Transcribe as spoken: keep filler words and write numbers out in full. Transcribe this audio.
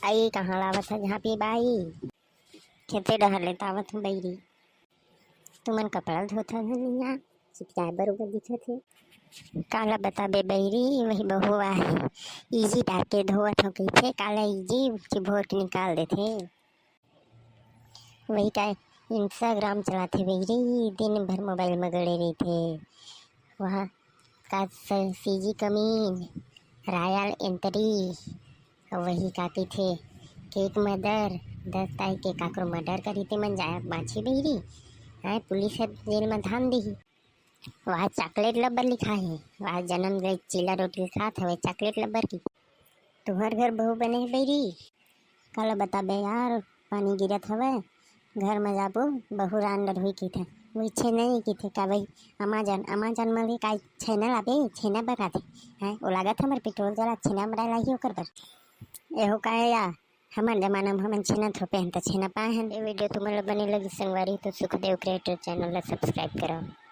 आई कहाँ लावत है झांपी बाई? खेते डहर ले तावत हूँ बईरी। तुमन कपड़ा धोत हव निया, चिपचाए बरोबर दिखत हे। काला बताबे बईरी, वही बहुआ हे, इजी डार के धोवत हव कहिथे, काला इजी चिभोर के निकाल देथे। वही काय Instagram चलाथे बईरी, दिन भर मोबाइल में गड़े रहिथे। वहाँ का सीजी कमीन, रॉयल एंट्री, वही का कहिथे, केक मर्डर, दस तारीख के काकरो मर्डर करी ते मन जाए बाँची बईरी। हाँ, पुलिस ह जेल में धान दिही। वहाँ चॉकलेट लवर लिखा हे, वहाँ जन्म गए चीला रोटी खात हवे चॉकलेट लवर की। तुहर घर बहू बने हे बईरी, काला बताबे यार, पानी गिरत हवे, घर में जाबो, बहू रान डरहुई कहिथे, वो इच्छे नहीं कहिथे का भाई, अमाजन, अमाजन में भी का छेना लाबे, छेना बराथे, हैं, वो लागत हमर पेट्रोल जला छेना बराए लाही ओकर बर। एहो का हे या, हमर जमाना में हमन छेना थोपे हन त छेना पाए हन। ये वीडियो तुमन ला बने लगी संगवारी तो सुखदेव क्रिएटर चैनल ला सब्सक्राइब करो।